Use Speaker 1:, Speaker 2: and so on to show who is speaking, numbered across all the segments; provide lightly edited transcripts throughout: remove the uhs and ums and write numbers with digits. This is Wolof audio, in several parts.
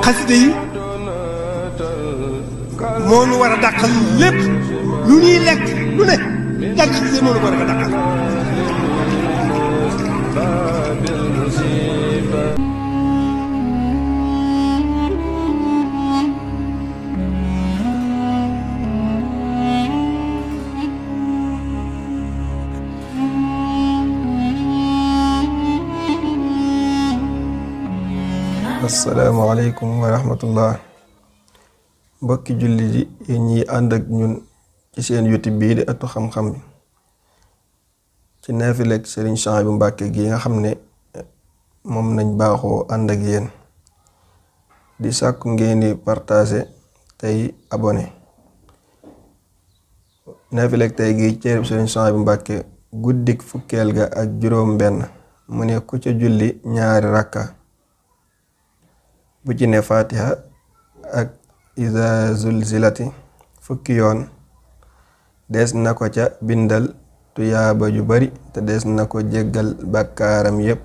Speaker 1: xasida yi moo nu war a dàqal lépp lu ñuy lekk lu ne jàng xasida yi moo nu ko war a dàqal.
Speaker 2: asalaamaaleykum wa rahmatullah mbokki julli ji yéen ñi ànd ak ñun ci seen YouTube bii di ëttu xam-xam bi ci naafileeg Serigne Souhaïbou Mbacké gi nga xam ne moom nañ baaxoo ànd ak yéen di sàkku ngeen di partager tey abonné naafileeg tey gi ceerib Serigne Souhaïbou Mbacké guddik fukkeel ga ak juróom benn mu ne ku ca julli ñaari rakka bu ci ne fatiha ak iza zulzilati fukki yoon des na ko ca bindal tuyaaba ju bari te des na ko jéggal bàkkaaram yépp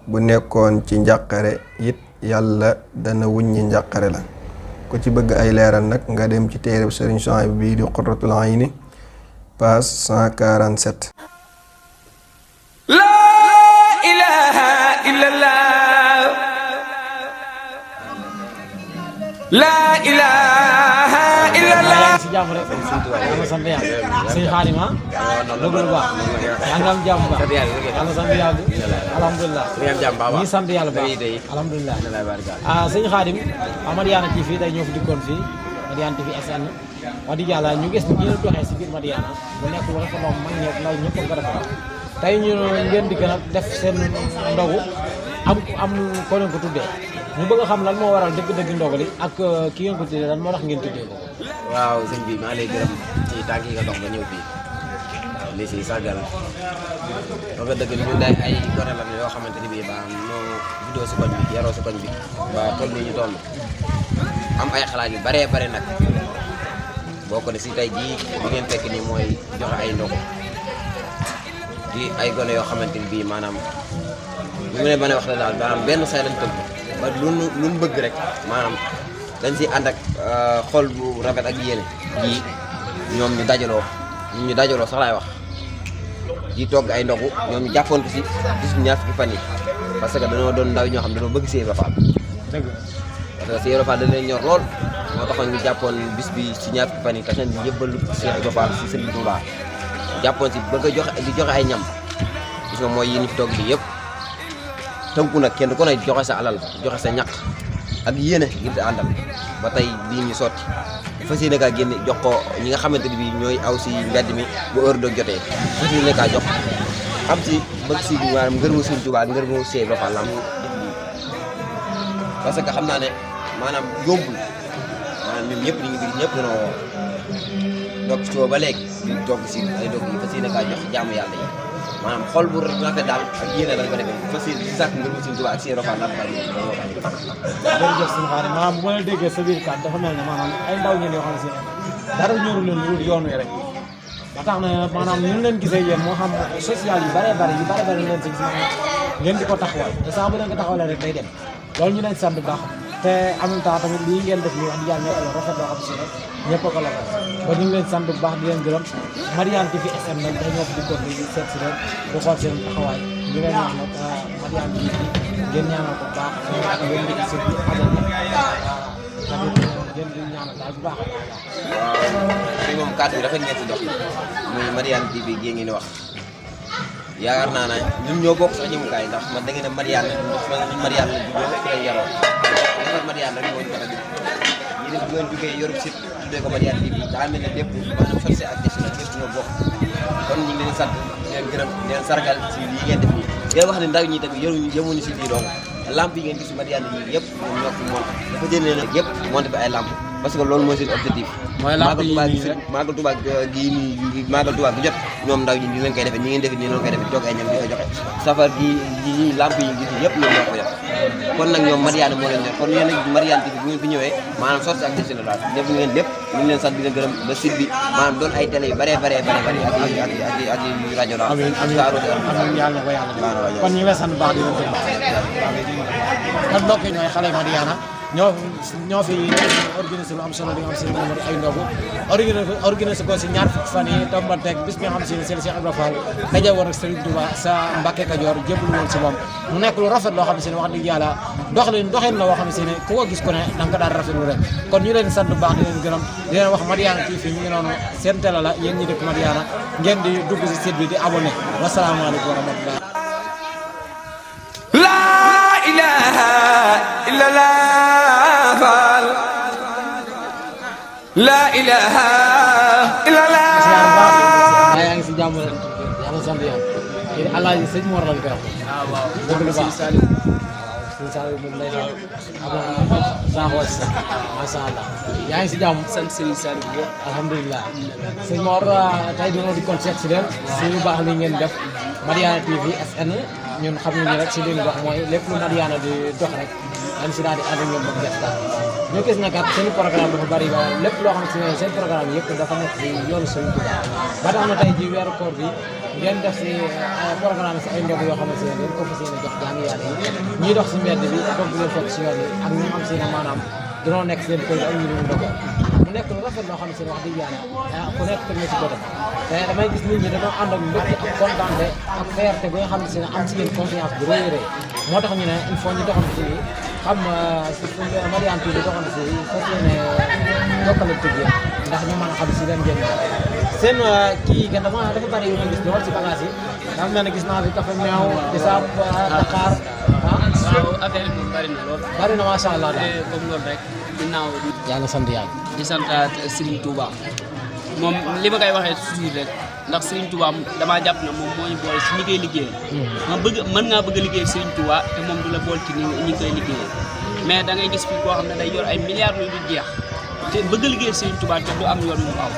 Speaker 2: bu nekkoon ci njàqare it yàlla dana wuññi njàqare la ku ci bëgg ay leeral nag nga dem ci téereb Serigne Souhaïbou bii di Qurratul Ayni page 147.
Speaker 3: La ilaha illallah. Si jàmm rek. Yàlla sant yàlla. Sëñ Xaadim bëgg lu baax. yaa ngi am jàmm baax. Yàlla sant yàlla. Alhamdulilah. ñi sant yàlla baax. Alhamdulilah. Sëñ Xaadim Madiyana TV day ñëw fi dikkoon fii Madiyana TV SN wax dëgg yàlla ñu gis ni ñu doxee si biir Madiyana bu nekk lu rafet moom mag ñëpp ndaw ñëpp ko defal tey ñu ngeen di gën a def seen ndogu am ko leen ko tuddee ñu bëgg a xam lan moo waral dëgg-dëgg ndogali ak ki ngeen ko tuddee lan moo tax ngeen tuddee ko.
Speaker 4: waaw sëñ bi maa lay gërëm ci tànk yi nga dox ba ñëw fii li si sargal ba nga dëgg ñun day ay gone la yoo xamante ni bii ba ñoo juddoo si koñ bi yaroo si koñ bi ba toll nii ñu toll am ay xalaat yu baree bare nag bokk na si tey jii bi ngeen fekk nii mooy joxe ay ndogu di ay gone yoo xamante ni bii maanaam bu mu ne ba ne wax la daal maanaam benn say lañ tëgg ba lu bëgg rek maanaam dañ si ànd ak xol bu rafet ak yéene ji ñoom ñu dajaloo sax laay wax di togg ay ndogu ñoom ñu jàppoon ko si bis ñaar fukki fan yi parce que dañoo doon ndaw ñoo xam ne dañoo bëgg Cheikh Ibra Fall dëgg parce que Cheikh Ibra Fall da leen ñor lool moo taxoon ñu jàppoon bis bi si ñaar fukki fan yi tax nañ yëbbalu Cheikh Ibra Fall si Serigne Touba jàppoon si bëgg a joxe ay ñam gis nga mooy yi ñu fi togg bi yëpp tënku nag kenn ku ne joxe sa alal joxe sa ñaq ak yéene ngir di àndal ba tey lii ñu sotti fas yéene kaa génne jox ko ñi nga xamante ni bii ñooy aw si mbedd mi bu heure doog jotee fas yéene kaa jox am si bëgg si maanaam ngërëmu Sëriñ Tuubaa ngërëmu Cheikh Ibra Fall parce que xam naa ne maanaam yombul maanaam ñun ñëpp ñu ngi ñëpp dañoo woo donc soo ba léegi ñu togg si ay dog yi fas yéene kaa jox jaamu yàlla yi maanaam xol bu rafet daal ak yéene lañ ko defee fas yéene si sàkk ngërëmu Sëriñ Tuubaa ak Cheikh Ibra Fall
Speaker 3: jërëjëf sëñ Xaadim maanaam bu ma la déggee sa biir kat dafa mel ne maanaam ay ndaw ngeen yoo xam ne si dara ñoru leen lu yoon wi rek ba tax na maanaam ñu leen gisee yéen moo xam social yu bare leen si ngeen di ko taxawal te saa bu leen ko taxawalee rek day dem loolu ñu leen sant bu baax te en même temps tamit lii ngeen def nii wax di yàlla ñoo rafet loo xam si rek ñëpp ko la ba ñu ngi leen sant bu baax di leen gërëm Madiyana TV SN nag day ñoo fi dikkoon di seet si leen di xool seen taxawaay ñu leen wax nag Madiyana TV ngeen ñaanal ko bu baax ngeen di si amoon ngeen di ñaanal daal bu baax a baax.
Speaker 4: waaw fii moom kàddu yi rafet ngeen si dox muy Madiyana TV gi ngeen di wax yaakaar naa ne ñun ñoo bokk sax jëmukaay ndax man da ngeen ne Madiyana ñun Madiyana la juddoo fi lay yaroo defar Madiyana rek moo ñu tax a jóg ñi def bu ngeen jógee yorub site tuddee ko Madiyana TV daa mel ne lépp maanaam forcé ak des na lépp ñoo bokk kon ñu ngi leen sant di leen gërëm di leen sargal si lii ngeen def nii yéen wax ne ndaw ñi tamit yemuñu si lii donc lamp yi ngeen gis Madiyana yi yëpp ñoom ñoo ko monté dafa jëlee nag yëpp monté fi ay lamp parce que loolu mooy seen objectif
Speaker 3: mooy lamp yi nii rek
Speaker 4: Magal Touba gii nii Magal Touba gi jot ñoom ndaw ñi ni leen koy defee ñi ngeen defee nii noonu koy defee toog ay ñam di ko joxe safar gi lamp yi gis yëpp ñoom ñoo ko def kon kon nag ñoom Madiyana moo leen ñor kon yéen a Madiyana TV bu ngeen fi ñëwee maanaam sotti ak def si la daal def ngeen lépp ñu ngi leen sant di leen gërëm ba site bi maanaam doon ay télé yu bëree ak rajo daal
Speaker 3: amiin yàlla ko yàlla kon ñu ngi lay sant baax di leen gërëm kon mbokk yi ñooy xale Madiyana ñoo fi organisé lu am solo li nga xam si ne ay ndogu organisé ko si ñaar fukki fan yi tombanteeg bis bi nga xam si ne Cheikh Ibrahima Fall daje woon ak Serigne Touba sa Mbacke Kajoor jébbalu woon si moom mu nekk lu rafet loo xam si ne wax dëgg yàlla doxin la woo xam si ne ku ko gis ku ne da nga ko daan rafetlu rek kon ñu leen sant bu baax di leen gërëm di leen wax Madiyana TV ñu ngi noonu seen télé la yéen ñi dëkk Madiyana ngeen di dugg si site bi di abonné wasalaamaaleykum wa rahmatullah
Speaker 5: la ilaha illallah la ilaha illallah
Speaker 3: yaa ngi si jàmm yàlla sant yàlla alaaji sëñ Mor lañ koy wax waaw dëgg lu baax sëñ Saliou moom lay daal saxoos masha Allah yaa ngi si jàmm
Speaker 6: sant sëñ Saliou
Speaker 3: alhamdulilah sëñ Mor tey dina di kon seet si leen si lu baax li ngeen def Madiyana TV SN ñun xam nañu rek si li ñu dox mooy lépp lu Madiyana di dox rek dañ si daal di ànd ak ñoom ba mu def daal ñu gis na kat seen programme dafa bari ba lépp loo xam ne seen programme yëpp dafa nekk si yoonu Sëriñ Tuubaa ba tax na tey ji weeru koor bi ngeen def si programme si ay ndog yoo xam ne si ngeen ko fas yéene jox jaami yàlla yi ñuy dox si mbedd bi donc leen fekk si yoon yi ak ñi xam si ne maanaam dañoo nekk seen kër ay ñu ndog mu nekk lu rafet loo xam ne si wax dëgg yàlla ku nekk teg na si bëtam te damay gis nit ñi dañoo ànd ak mbégte ak kontaante ak fierté bi nga xam ne si ne am si yéen confiance bu rëy a rëy moo tax ñu ne il faut ñu doxal si xam si Madiyana TV doxal si fas yéene jokkalante ak yéen ndax ñu mën a xam si leen ngeen seen kii nga dafa bari yu ma gis lool si bagage yi dafa mel ne gis naa fi café meew bisaab Dakar
Speaker 6: waaw affaire bi bari na lool
Speaker 3: bari na macha allah daal
Speaker 6: comme loolu rek ginnaaw
Speaker 3: yàlla sant yàlla
Speaker 6: di santaat Serigne Touba moom li ma koy waxee toujours rek ndax Serigne Touba damaa jàpp na moom moo ñu boole si ñi koy liggéeyal mën ngaa bëgg a liggéeyal Serigne Touba te moom du la bool ci ñi koy liggéeyal mais da ngay gis fi koo xam ne day yor ay milliards yu du jeex te bëgg a liggéeyal Serigne Touba te du am yoon yu aw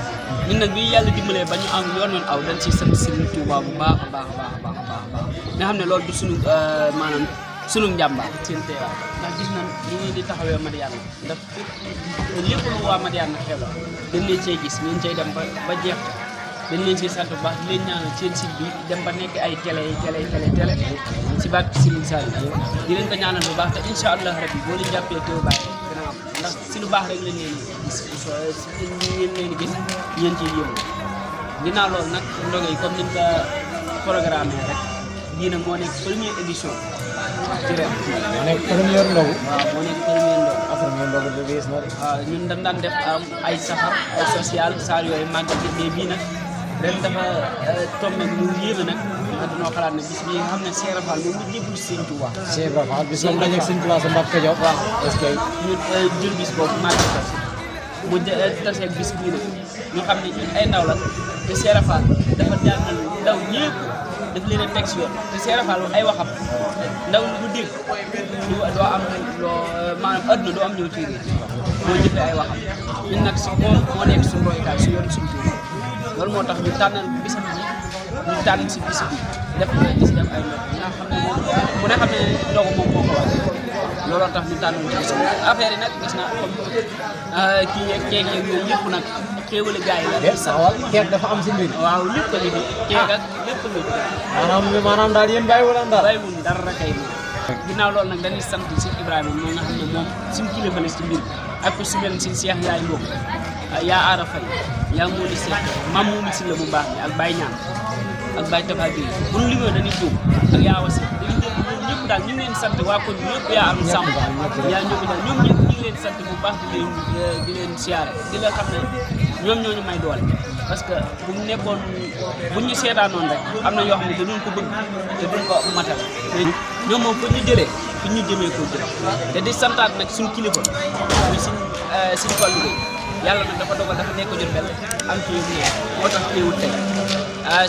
Speaker 6: ñun nag bi yàlla dimbalee ba ñu am yoon aw dañ siy sant Serigne Touba bu baax a baax a baax a baax nga xam ne loolu du suñu maanaam sunu njàmbaar seen teewaay ndax gis nañ li ñuy di taxawee Madiyana ndax lépp lu waa Madiyana xew la dañ leen cee gis ñu cay dem ba jeex dañ leen ciy sant bu baax di leen ñaanal seen site bi dem ba nekk ay télé si baat Serigne Saliou di leen ko ñaanal bu baax te incha allah rabbi boo leen jàppee teew bàyyi dina am ndax si lu baax rek lañ leen gis ngeen leen gis ñeen ciy yëngu ginnaaw loolu nag ndoge yi comme niñ ko programme rek bii nag moo nekk première édition ci ren.
Speaker 3: moo nekk première ndogu.
Speaker 6: waaw moo nekk première ndogu.
Speaker 3: première ndogu bi gis na de.
Speaker 6: waaw ñun dañ daan def ay safar ay social saar yooyu màggal bi mais bii nag ren dafa tombé lu yéeme nag ñu dañoo xalaat ne bis bi nga xam ne Cheikh Ibra Fall moom la jébbalu Sëriñ Tuubaa.
Speaker 3: Cheikh Ibra Fall bis moom dajeeg Sëriñ Tuubaa sa Mbàkke Kajoor. waaw est-ce que
Speaker 6: ñun jël bis boobu màggal ko mu taseeg bis bii nag ñu xam ne ñun ay ndaw la te Cheikh Ibra Fall dafa jàngal ndaw ñëpp daf leen a teg si yoon te Cheikh Ibra Fall ay waxam ndaw lu dégg doo am loo maanaam adduna doo am ñëw ci biir boo jëfee ay waxam ñun nag si moom moo nekk suñu royukaay si yoon suñu tur loolu moo tax ñu tànnal bisam bi ñu tànn si bis bi def ko gis dem ay ndox nga xam ne moom ku ne xam ne ndogu moom moo ko wax looloo tax ñu tànn ci bis bi affaire yi nag gis naa comme kii yeeg ceeb yeeg yooyu yëpp nag xéewale gars yi la.
Speaker 3: keek dafa am si mbir.
Speaker 6: waaw lépp ko liggéey. keek ak lépp lu
Speaker 3: maanaam daal yéen bàyyiwul daal.
Speaker 6: bàyyiwul dara kay moom. ginnaaw loolu nag dañuy sant si Ibrahima moom nga xam ne moom suñu kilifa la si mbir ak ko su mel si Cheikh yaay mbokk yaa Aara Faye yaa Mawli Seck maam Moumi si la bu baax bi ak Baye Ñaan ak Baye Tafa Gueye bu ñu limee dañuy jóg ak yaa wasi dañuy jóg ñoom ñëpp daal ñu ngi leen sant waa kon ñëpp yaa am sàmm yaa ñoom daal ñoom ñëpp ñu ngi leen sant bu baax di leen siyaare di la xam ne ñoom ñoo ñu may doole parce que bu mu nekkoon bu ñu seetaanoon rek am na yoo xam ne dañu ko bëgg te duñ ko matal te ñoom moom fa ñu jëlee fi ñu jëmee ko jël te di santaat nag suñu kilifa muy suñu Fallou Gueye yàlla nag dafa dogal dafa nekk Jurbel am ci yëngu moo tax teewul tey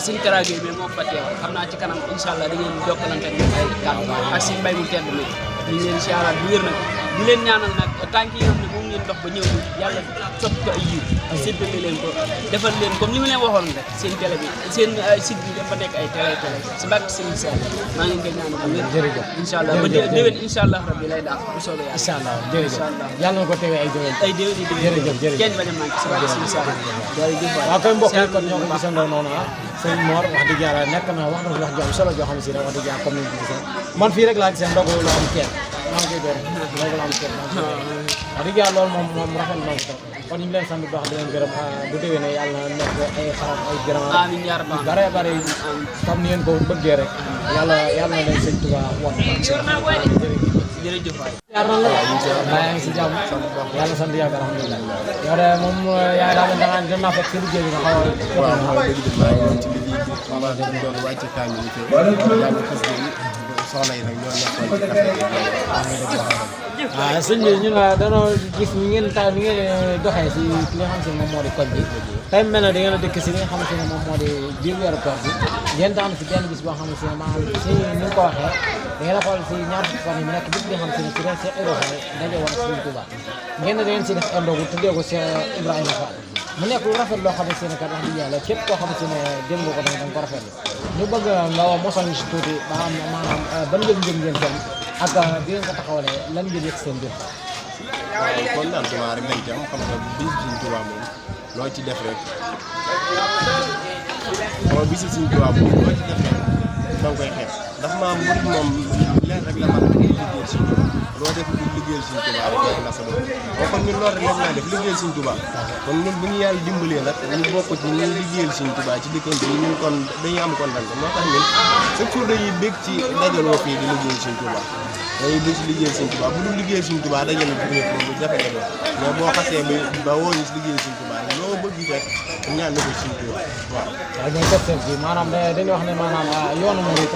Speaker 6: suñu karaage bi moo fa teew xam naa ci kanam incha allah da ngeen jokkalante ak ay kàddu ak suñu mbay mu tedd mi ñu ngi leen siyaaraat bu wér nag di leen ñaanal nag tànk yi nga xam ne moom ngeen dox ba ñëw ni yàlla soppi ko ay yiw séddale leen ko defal leen comme li ma leen waxoon rek seen télé bi seen site bi dafa nekk ay télé si barke Serigne Sall maa ngi koy ñaanal bu wér
Speaker 3: jërëjëf
Speaker 6: incha allah ba déwén incha allah rabbi lay daal bu soobee yàlla
Speaker 3: incha allah jërëjëf yàlla na ko teewee ay déwén
Speaker 6: ay déwén yi
Speaker 3: jërëjëf
Speaker 6: kenn bañ a manqué si barke Serigne Sall jërëjëf
Speaker 3: waaw koy mbokk yi kon ñoo ko gisandoo noonu sëñ Mor wax dëgg yàlla nekk na wax na wax ju am solo joo xam si ne wax dëgg yàlla comme ni ñu ko gisee man fii rek laa gisee ndogu lu am kenn maa ngi koy door ndogu lu am kenn wax dëgg yàlla loolu moom rafet na ko kon ñu ngi leen sant bu baax di leen gërëm bu déwénee yàlla na nekk ay xaram ay gërëm
Speaker 6: amiin yaa rabbal
Speaker 3: bare bare comme ni ngeen ko bëggee rek yàlla na leen sëñ Touba wax
Speaker 6: jërëjëf waay
Speaker 3: yaar nan la yaa ngi si jàmm yàlla sant yàgg alhamdulilah yow de moom yaa daa mel da ngaa dem naa fekk si liggéey bi nga xaw a
Speaker 7: waaw maa ngi dëgg maa ngi woon ci liggéey bi maa ngi doon wàcc kaamil yi yàlla xas yi soxna yi nag ñoo nekkoon ci affaire
Speaker 3: waaw sëñ bi ñun danoo gis ni ngeen doxee si li nga xam si moom moo di koñ bi tey mel na da ngeen a dëkk si li nga xam si ne moom moo di biir weeru koor bi ngeen tànn si benn bis boo xam si ne maanaam si ni nga ko waxee da ngeen a xool si ñaar fukki fan yi mu nekk bis bi nga xam si ne si ren Cheikh Ibrahima daje woon Serigne Touba ngeen ne da ngeen si def ndogu tuddee ko Cheikh Ibrahima Fall mu nekk lu rafet loo xam ne si ne kat wax dëgg yàlla képp koo xam si ne jëm nga ko da nga ko rafetlu ñu bëgg nga mosal ñu si tuuti ba am maanaam ban ngeen ngeen seen ak bi ngeen ko taxawalee lan ngeen yëg seen biir.
Speaker 7: waaw contentement rek lañ ci am xam nga bis Serigne Touba moom loo ci def rek bis Serigne Touba moom loo ci def rek da nga koy xeeb ndax maam murid moom leen rek la mën a liggéeyal Serigne Touba loo def liggéeyal Serigne Touba rek yaa ngi sa bopp kon ñun loolu rek lañ laa def liggéeyal Serigne Touba kon ñun bu ñu yàlla dimbalee nag ñu bokk ci ñu liggéeyal Serigne Touba ci diggante yi ñun kon dañuy am kontaan moo tax ñun chaque jour dañuy bég ci dajaloo fii di liggéeyal Serigne Touba dañuy bég ci liggéeyal Serigne Touba bu dul liggéeyal Serigne Touba dajale bu ñëpp bu jafe nga doon mais boo xasee ba woo ñu si liggéeyal Serigne Touba rek loo bëgg rek ñaan na ko Serigne Touba waaw
Speaker 3: waaw ñooy teg seen fii maanaam dañuy wax ne maanaam yoonu murid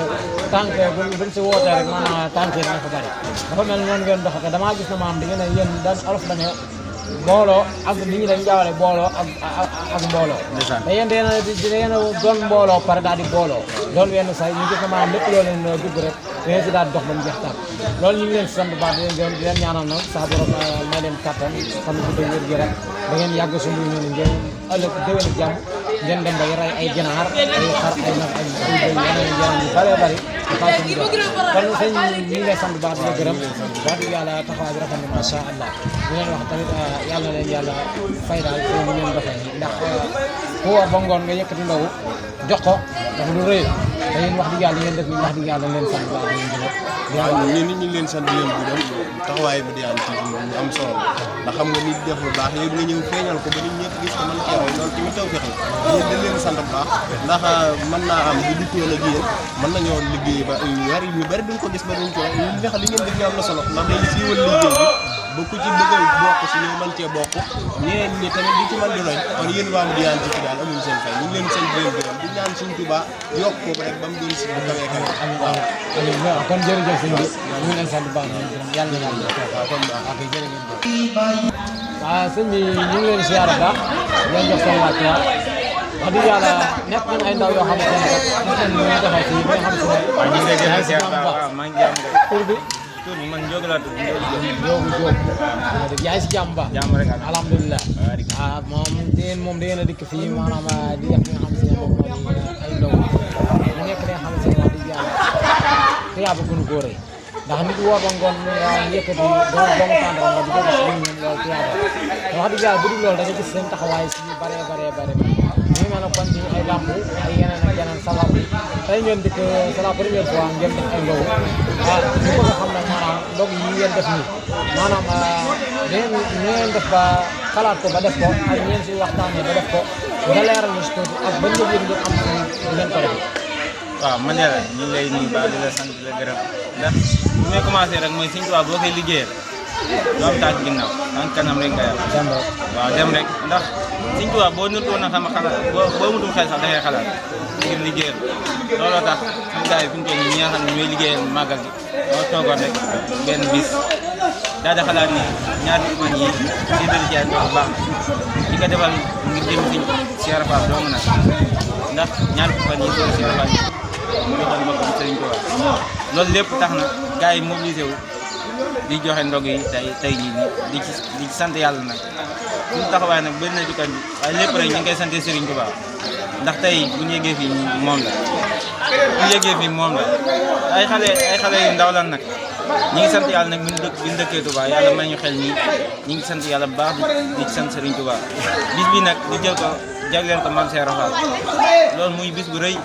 Speaker 3: tànk buñ si wootee rek maanaam tànk yi dana fa bari dafa mel noonu ngeen dox damaa gis na maanaam da ngeen ne yéen daan olof dañu booloo ak nit ñi dañ jaawale booloo ak mbooloo te yéen da ngeen a doon mbooloo pare daal di booloo loolu yenn saa yi ñu gis na maanaam lépp loo leen dugg rek da ngeen si daal di dox ba mu jeex tàkk loolu ñu ngi leen si sant baax di leen ñaanal nag saa borom may leen kattan xam ne bu dee wér gi rek da ngeen yàgg suñu ñu ngeen ëllëg déwén ak jàmm ngeen dem ba rey ay ginaar ay xar ay nag ay yeneen yeneen yu bëree bëri kon sëñ ñu ngi lay sant baax di la gërëm wax dëgg yàlla taxawaay bi rafet na macha allah di leen wax tamit yàlla na leen yàlla fay daal ci li ngeen doxee ndax ku war ba ngoon nga yëkkati ndaw jox ko dafa lu rëy te yéen wax dëgg yàlla li ngeen def nii wax dëgg yàlla leen sant baax di leen gërëm
Speaker 7: waaw ñun nit ñi leen sant leen gërëm taxawaay bi di am ci moom lu am solo ndax xam nga nit def lu baax yooyu nga ñëw feeñal ko ba nit ñëpp gis ko mën cee roy loolu tamit taw fexe yéen dañ leen sant bu baax ndax mën naa am bu dikkoon ak yéen mën nañoo liggéey ba ñu bari duñ ko gis ba duñ ko ñu fexe li ngeen def ñu am na solo ndax day siiwal liggéey bi ba ku ci bëgg a bokk si ñëw mën cee bokk ñeneen ñi tamit di ci mën di roy kon yéen waa Madiyana TV daal amuñu seen fay ñu ngi leen sant di leen gërëm di ñaan Serigne Touba yokk ko rek ba mu doon si bu kawee kawe
Speaker 3: waaw kon jërëjëf sëñ bi ñu ngi leen sant baax na yàlla na yàlla waaw kon ok jërëjëf waaw sëñ bi ñu ngi leen siyaare baax leen jox seen wàccuwaay wax dëgg yàlla nekk nañ ay ndaw yoo xamante ne rek ñu ngi doxee si bi nga xam si ne
Speaker 8: maa ngi jàmm
Speaker 3: tur bi
Speaker 8: tur bi man Ndiogou laa tudd
Speaker 3: Ndiogou yaa ngi si jàmm ba
Speaker 8: jàmm rek
Speaker 3: alhamdulilah moom da ngeen a dikk fii maanaam di def li nga xam si ne moom moo di ay ndaw mu nekk li nga xam si ne wax dëgg yàlla te yaa bëgg nu góor ndax nit woo ba ngoon yëkkati doomu tàndara nga di ko gis ñun loolu te yaa bëgg wax dëgg yàlla bu dul loolu da nga gis seen taxawaay si ñu bare ñu mel ne kon ci ay lamb ay yeneen ak yeneen sabab tey ngeen dikk c'est la première fois ngeen def ay ndogu ñu bëgg a xam ne maanaam ndog yi ngeen def nii maanaam ngeen def ba xalaat ko ba def ko ak ngeen si waxtaanee ba def ko nga leeral ñu si tuuti ak ban njëriñ ngeen am si ngeen ko def.
Speaker 8: waaw man de ñu ngi lay nuyu baax di la sant di la gërëm ndax bu may commencé rek mooy Serigne Touba boo koy liggéeyal doo am tànk ginnaaw tànk kanam rek nga yàlla.
Speaker 3: dem rek
Speaker 8: waaw dem rek ndax Serigne Touba boo nëttoon na sama xalaat boo mutum xel sax dangay xalaat ngir liggéeyal looloo tax suñu gars yi fi ñu toll nii ñi nga xam ne ñooy liggéeyal màggal gi moo toogoon rek benn bis daal di xalaat ni ñaari fan yi si dëri ci ay bu baax di ko defal ngir jëm si Cheikh Rafal dong nag ndax ñaari fan yi soo Cheikh Rafal mu joxoon boppam Serigne Touba loolu lépp tax na gars yi mobilisé wu di joxe ndog yi tey jii di ci sant yàlla nag suñu taxawaay nag bëri na ci koñ bi waaye lépp rek ñu ngi koy sant Serigne Touba ndax tey bu ñu yeggee fii moom la bu ñu yeggee fii moom la ay xale yu ndaw lan nag ñi ngi sant yàlla nag bi ñu dëkkee Touba yàlla may ñu xel ñi ngi sant yàlla bu baax di ci sant Serigne Touba bis bi nag ñu jël ko jagleel ko Mame Cheikh Rafal loolu muy bis bu rëy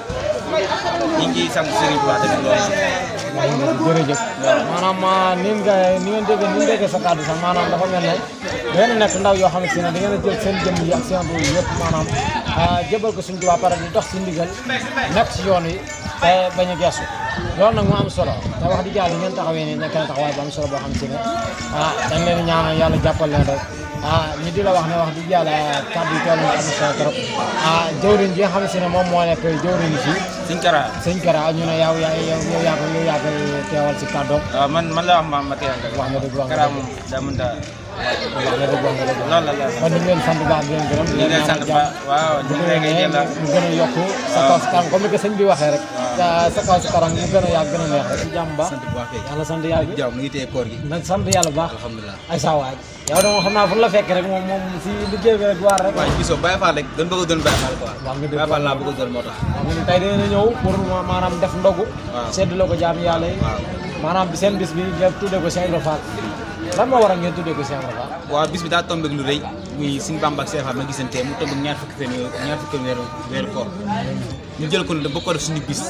Speaker 8: ñu ngi sant Serigne Touba tamit loolu
Speaker 3: jërëjëf maanaam ni ngeen déggee sa kàddu sax maanaam dafa mel ne da ngeen nekk ndaw yoo xam ne si ne da ngeen a jël seen jëmm yi ak seen ruu yi yëpp maanaam jëbal ko suñu Tuubaa pare di dox si ndigal nekk si yoon wi te bañ a gestu loolu nag mu am solo te wax di jàll ngeen taxawee ne nekk na taxawaay bu am solo boo xam si ne dañ leen ñaanal yàlla jàppal leen rek ñi di la wax ne wax di jàll kàddu yi toll na am solo trop jëwriñ ji nga xam si ne moom moo nekk jëwriñ fii sëñ Kara ñu ne yow yaa ko teewal si kàddoom.
Speaker 8: waaw man la wax ma teewal rek.
Speaker 3: wax nga dëgg wax
Speaker 8: Kara moom daa mën daa.
Speaker 3: wax nga dëgg loolu la kon ñu ngi leen sant baax di leen gërëm.
Speaker 8: ñu ngi leen sant baax waaw ñu
Speaker 3: gën a yokku sa kaw si kanam comme ni ko sëñ bi waxee rek. sa kaw si kanam mu gën a yàgg gën a neex rek si jàmm ba.
Speaker 8: sant bu baax kay
Speaker 3: yàlla sant yàlla bi
Speaker 8: jàmm mu ngi téye koor gi.
Speaker 3: nag sant yàlla bu baax.
Speaker 8: alhamdulilah
Speaker 3: ay saa waay yow de moom xam naa fu la fekk rek moom si liggéey bi rek waar rek.
Speaker 8: waaw gisoo Baye Fall rek doon bëgg a doon Baye Fall quoi.
Speaker 3: wax nga dëgg
Speaker 8: Baye Fall laa bëgg a doon moo tax.
Speaker 3: waaw ñun tey dinañ ñëw pour maanaam def ndogu. waaw seddloo ko jaam yàlla yi. maanaam seen bis bi ngeen tuddee ko Cheikh Ibra Fall lan moo waral ngeen tuddee ko Cheikh Ibra Fall.
Speaker 8: waaw bis bi daa tombé lu rëy muy Sëñ Bamba ak Cheikh Fall ma gisante mu tombé ñaar fukki weeru koor ñu jël ko ne ba ko def suñu bis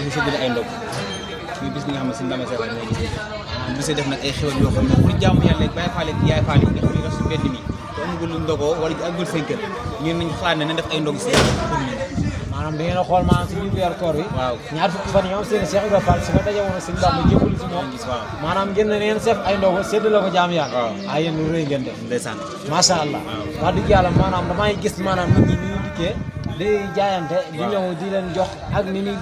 Speaker 8: ñu séddale ay ndog muy bis bi nga xam ne Sëñ Bamba Cheikh Fall mooy gis ñu bisee def nag ay xewal yoo xam ne pour jaamu yàlla Baye Fall ak Yaay Fall yi nga xam ne daf si mbedd mi te amagul lu ndogoo wala agul seen kër ñun nañu xalaat ne nañ def ay ndog si pour ñun
Speaker 3: maanaam da ngeen a xool maanaam si biir weeru koor bi
Speaker 8: waaw
Speaker 3: ñaar fukki fan yi am seen Cheikh Ibra Fall si nga daje woon Sëñ Bamba jébbalu si moom maanaam ngeen ne ngeen seef ay ndogu séddale ko jaam yàlla yéen lu rëy ngeen def
Speaker 8: ndeysaan
Speaker 3: macha allah wax dëgg yàlla maanaam damay gis maanaam nit ñi ñu dikkee di jaayante di ñëw di leen jox ak ni ni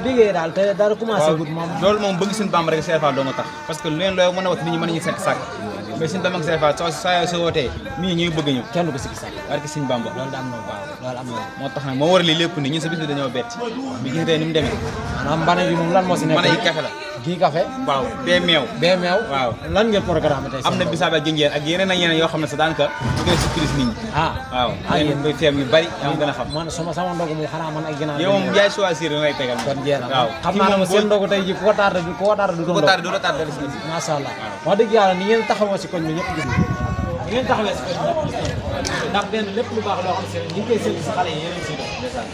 Speaker 3: bégee daal te dara commencé gud moom
Speaker 8: loolu moom bëgg Sëñ Bamba rek Cheikh Fall doo nga tax parce que leen looy mën a wax nit ñi mën nañu sekk sàkk mais Sëñ Bamba ak Cheikh Fall soo wootee nit ñi ñuy bëgg ñëw
Speaker 3: kenn du ko sikki sàkk
Speaker 8: barke Sëñ Bamba
Speaker 3: loolu da am na waaw loolu am na
Speaker 8: moo tax nag moo war li lépp ni ñun sa bis bi dañoo bett bi gis tey ni mu demee
Speaker 3: maanaam mbana bi moom lan moo si nekk
Speaker 8: mbana yi café la
Speaker 3: kii café
Speaker 8: waaw bee meew
Speaker 3: waaw lan ngeen programme tey
Speaker 8: am na bisaab ak jinjeer ak yeneen ak yeneen yoo xam ne sa daanaka ñu gën a surprise nit ñi waaw yéen koy feem yu bari yaa gën a xam
Speaker 3: man sama ndogu moom xanaa man ay ginaar
Speaker 8: yow moom yaay choisir na lay tegal
Speaker 3: kon jeex na
Speaker 8: waaw
Speaker 3: xam naa ne seen ndogu tey ji ku ko tardé du ko tardé
Speaker 8: la tardé si
Speaker 3: macha allah wax dëgg yàlla ni ngeen taxawoo si koñ bi ñëpp gis ni ngeen taxawee si koñ bi ñëpp gis ndax benn lépp lu baax loo xam ne ñu ngi koy séntu si xale yi yéen a ngi siy def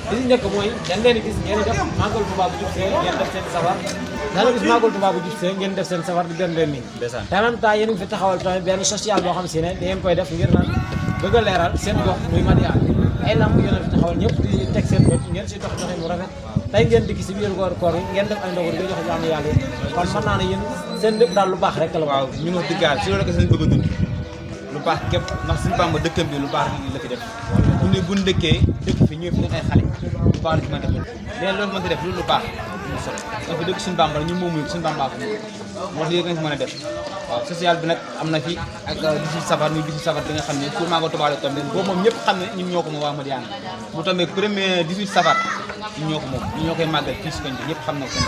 Speaker 3: li si njëkk mooy dañ leen gis ngeen def màggal Tuubaa bu jub see ngeen def seen safar dana gis màggal Tuubaa bu jub see ngeen def seen safar di dem leen nii te en même temps yéen a ngi fi taxawal tamit benn social boo xam si ne da ngeen koy def ngir naan bëgg a leeral seen gox muy Madiyana ay lamb yéen a fi taxawal ñëpp di teg seen bët ngeen si dox doxin bu rafet tey ngeen dikk si biir koor yi ngeen def ay ndogu di jox jaamu yàlla yi kon mën naa ne yéen seen lépp daal lu baax rek la
Speaker 8: waaw ñu wax dëgg yàlla si loolu rek seen bëgg a dund lu baax képp ndax Sëñ Bamba dëkkam bi lu baax la fi def bu ñu dëkkee dëkk fi ñëw fi def ay xale lu baax la ci mën a def léegi loolu mën a def lu baax solo dafa dëkk Sëñ Bamba ñun moomuñu Sëñ Bamba ko moo tax yéen mën a def waaw social bi nag am na fi ak 18 safar muy 18 safar bi nga xam ne pour maa ko tubaale tombé boobu moom ñëpp xam ne ñun ñoo ko moom waa Madiyana bu tombé premier 18 safar ñun ñoo ko moom ñun ñoo koy màggal fii si koñ bi ñëpp xam na ko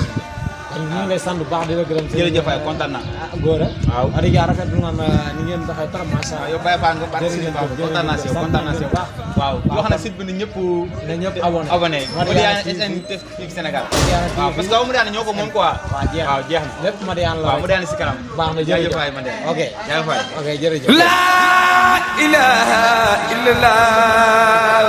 Speaker 3: ñu ngi lay sant bu baax di la gërëm
Speaker 8: jërëjëf waay kontaan naa
Speaker 3: góor
Speaker 8: waaw
Speaker 3: wax dëgg yàlla rafetlu nga ni ngeen doxee trop macha allah
Speaker 8: yow Baye Fall nga baax si kontaan naa si yow kontaan naa si yow waaw wax na site bi ne ñëpp abonné Madiyana SN fii Sénégal waaw parce que waaw Madiyana ñoo ko moom quoi waaw jeex na
Speaker 3: lépp Madiyana la
Speaker 8: waaw Madiyana si kanam
Speaker 3: baax na jërëjëf
Speaker 8: waay Madiyana
Speaker 3: ok
Speaker 8: jaajëf waay
Speaker 3: ok jërëjëf
Speaker 5: La ilaha illallah